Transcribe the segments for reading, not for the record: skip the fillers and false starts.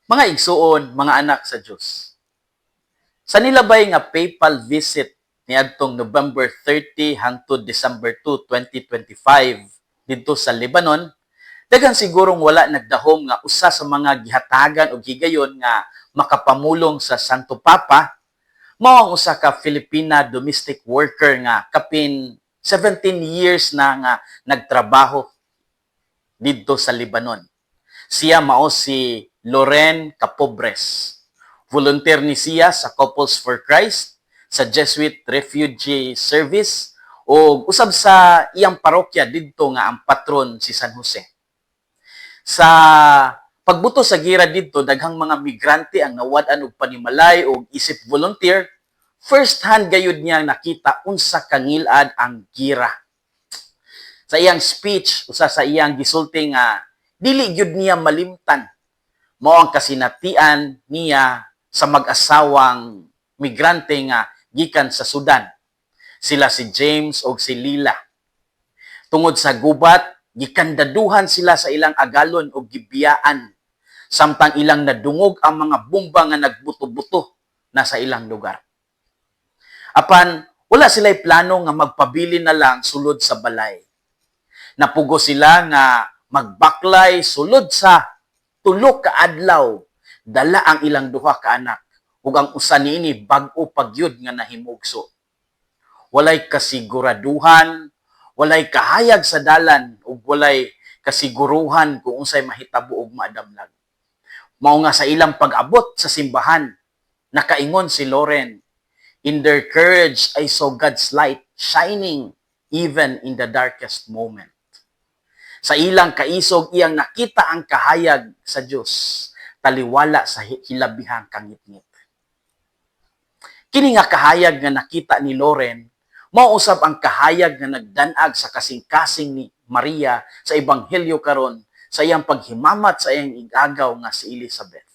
Mga igsuon, mga anak sa Dios. Sa nilabay nga papal visit niadtong November 30 hangtod December 2, 2025 didto sa Lebanon, daghan sigurong wala nagdahom nga usa sa mga gihatagan og higayon nga makapamulong sa Santo Papa mao ang usa ka Filipina domestic worker nga kapin 17 years na nga nagtrabaho didto sa Lebanon. Siya mao si Loren Capobres. Volunteer ni siya sa Couples for Christ, sa Jesuit Refugee Service, o usab sa iyang parokya didto nga ang patron si San Jose. Sa pagbuto sa gira didto, daghang mga migrante ang nawad-an og panimalay og isip volunteer, first hand gayud niya nakita unsa kangilad ang gira. Sa iyang speech, usa sa iyang gisulti nga dili gyud niya malimtan mao ang kasinatian niya sa mag-asawang migrante nga gikan sa Sudan. Sila si James og si Lila. Tungod sa gubat, gikandaduhan sila sa ilang agalon og gibiyaan samtang ilang nadungog ang mga bomba nga nagbuto-buto na sa ilang lugar. Apan wala sila'y plano nga magpabilin na lang sulod sa balay. Napugo sila nga magbaklay sulod sa 3 ka adlaw, dala ang ilang duha ka anak ug ang usa niini bag-o pa gyud nga nahimugso. Walay kasiguraduhan, walay kahayag sa dalan ug walay kasiguruhan kung unsay mahitabo ug maadamlag. Mao nga sa ilang pag-abot sa simbahan, nakaingon si Loren, "In their courage I saw God's light shining even in the darkest moment." Sa ilang kaisog, iyang nakita ang kahayag sa Dios taliwala sa hilabihang kangitngit. Kini nga kahayag nga nakita ni Loren, mao usab ang kahayag nga nagdanag sa kasing-kasing ni Maria sa Ebanghelyo karon sa iyang paghimamat sa iyang igagaw nga si Elizabeth.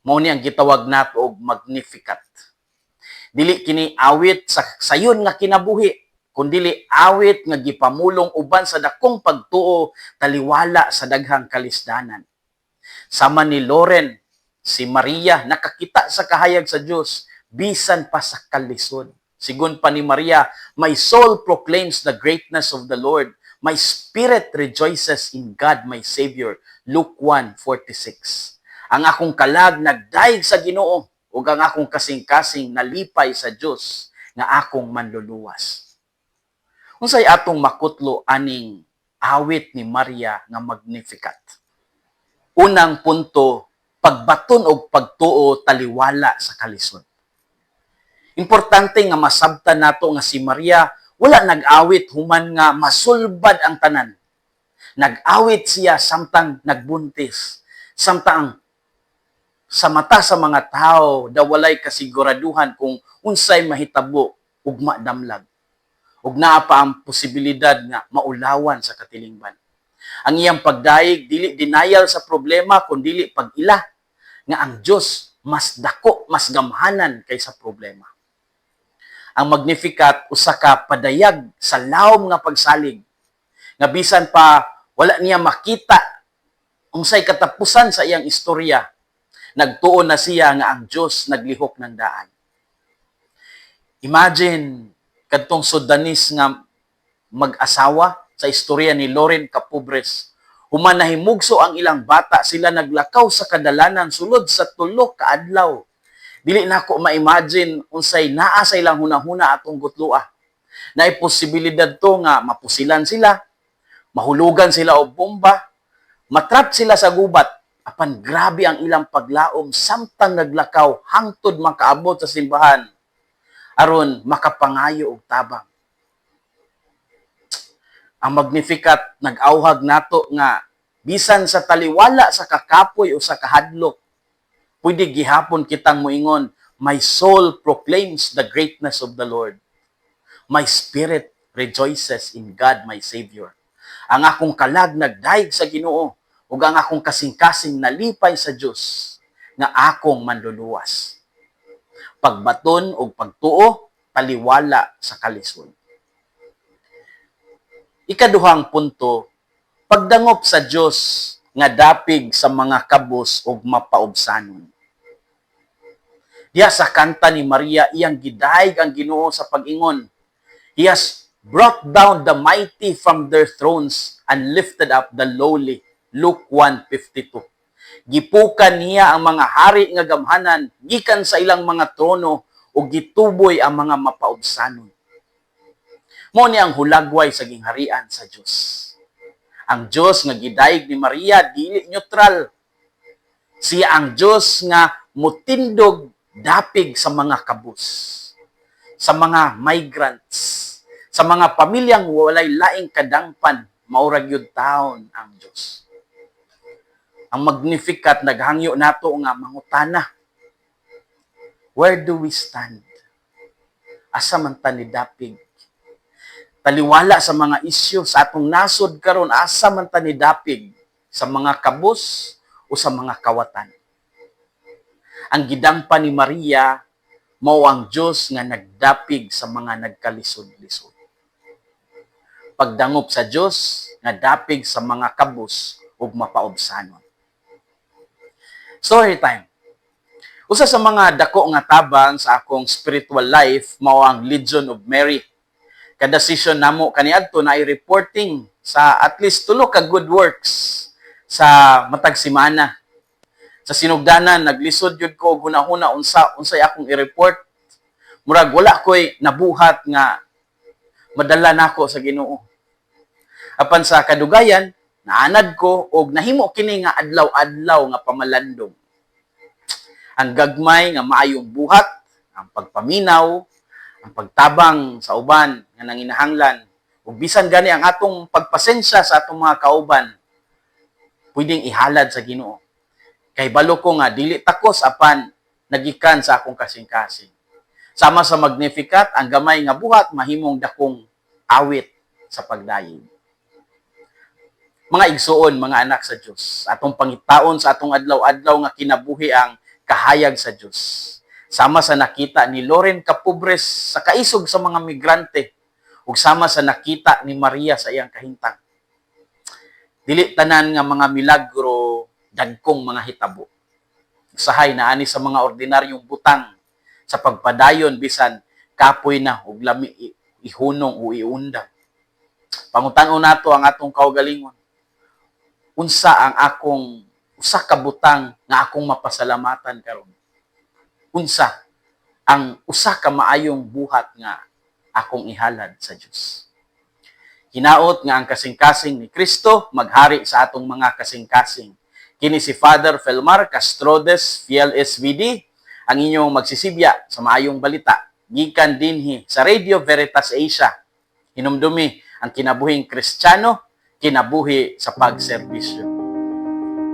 Mao ni ang gitawag nato og Magnificat. Dili kini awit sa sayon nga kinabuhi, kundili awit nga gipamulong uban sa dakong pagtuo taliwala sa daghang kalisdanan. Sama ni Loren, si Maria nakakita sa kahayag sa Dios bisan pa sa kalisod. Sigon pa ni Maria, "My soul proclaims the greatness of the Lord. My spirit rejoices in God my Savior." Luke 1:46. Ang akong kalag nagdayeg sa Ginoo ug ang akong kasing-kasing nalipay sa Dios nga akong manluluwas. Unsay atong makutlo aning awit ni Maria nga Magnificat? Unang punto, pagbaton og pagtuo taliwala sa kalisod. Importante nga masabtan nato nga si Maria wala nag-awit human nga masulbad ang tanan. Nag-awit siya samtang nagbuntis, samtang sa mata sa mga tao daw walay kasiguraduhan kung unsay mahitabo ugma damlag. Ug naa pa ang posibilidad nga maulawan sa katilingban. Ang iyang pagdayeg dili denial sa problema kundili pag-ila nga ang Dios mas dako, mas gamhanan kaysa problema. Ang Magnificat usa ka padayag sa lawom nga pagsalig nga bisan pa wala niya makita unsay katapusan sa iyang istorya, nagtuo na siya nga ang Dios naglihok ng daan. Imagine kadtong Sudanese nga mag-asawa sa istorya ni Loren Capobres. Human nahimugso ang ilang bata, sila naglakaw sa kadalanan sulod sa 3 ka adlaw. Dili nako ma-imagine unsay naa sa ilang hunahuna atong gutloa. Naay posibilidad to nga mapusilan sila, mahulugan sila og bomba, matrap sila sa gubat. Apan grabe ang ilang paglaom samtang naglakaw hangtod makaabot sa simbahan aron makapangayo og tabang. Ang Magnificat nag-awhag nato nga bisan sa taliwala sa kakapoy o sa kahadlok, pwede gihapon kitang moingon, "My soul proclaims the greatness of the Lord. My spirit rejoices in God my Savior." Ang akong kalag nagdayeg sa Ginoo ug ang akong kasing-kasing nalipay sa Dios nga akong manluluwas. Pagbaton og pagtuo taliwala sa kalisod. Ikaduhang punto, pagdangop sa Dios nga dapig sa mga kabos ug mapaubsanon. Diya sa kanta ni Maria, iyang gidayeg ang Ginoo sa pag-ingon, "He has brought down the mighty from their thrones and lifted up the lowly." Luke 1:52. Gipukan niya ang mga hari nga gamhanan gikan sa ilang mga trono ug gituboy ang mga mapaubsanon. Mao ni ang hulagway sa gingharian sa Dios. Ang Dios nga gidayeg ni Maria dili neutral. Siya ang Dios nga mutindog dapig sa mga kabus, sa mga migrants, sa mga pamilyang walay laing kadangpan, mao ra gyud taon ang Dios. Ang Magnificat naghangyo nato nga mangutana. Where do we stand? Asa man ta ni dapig? Taliwala sa mga isyu sa atong nasod karon, asa man ta ni dapig, sa mga kabus o sa mga kawatan? Ang gidangpan ni Maria mao ang Dios nga nagdapig sa mga nagkalisod-lisod. Pagdangop sa Dios nga dapig sa mga kabus ug mapaubsanon. Story time. Usa sa mga dako nga tabang sa akong spiritual life mao ang Legion of Mary. Kada session namo kaniadto na reporting sa at least tulo ka good works sa matag semana. Sa sinugdanan, naglisod yun ko og hunahuna unsa unsay akong i-report. Murag wala ko'y nabuhat nga madala nako sa Ginoo. Apan sa kadugayan, naanad ko og nahimo kini nga adlaw-adlaw nga pamalandong. Ang gagmay nga maayong buhat, ang pagpaminaw, ang pagtabang sa uban nga nanginahanglan, ug bisan gani ang atong pagpasensya sa atong mga kauban, pwedeng ihalad sa Ginoo. Kay balo ko nga dili takos, apan nagikan sa akong kasing-kasing. Sama sa Magnificat, ang gamay nga buhat mahimong dakong awit sa pagdayeg. Mga igsuon, mga anak sa Dios, atong pangitaon sa atong adlaw-adlaw nga kinabuhi ang kahayag sa Dios. Sama sa nakita ni Loren Capobres sa kaisog sa mga migrante ug sama sa nakita ni Maria sa iyang kahintang. Dili tanan nga mga milagro dagkong mga hitabo. Usahay naa ni sa mga ordinaryong butang, sa pagpadayon bisan kapoy na ug lami ihunong o iundang. Pangutan-on nato ang atong kaugalingon. Unsa ang akong usa ka butang nga akong mapasalamatan karon? Unsa ang usa ka maayong buhat nga akong ihalad sa Dios? Hinaot nga ang kasing-kasing ni Kristo maghari sa atong mga kasing-kasing. Kini si Father Felmar Castrodes, Fiel SVD, ang inyong magsisibya sa maayong balita gikan dinhi sa Radio Veritas Asia. Hinumdumi, ang kinabuhing Kristiyano, kinabuhi sa pagserbisyo.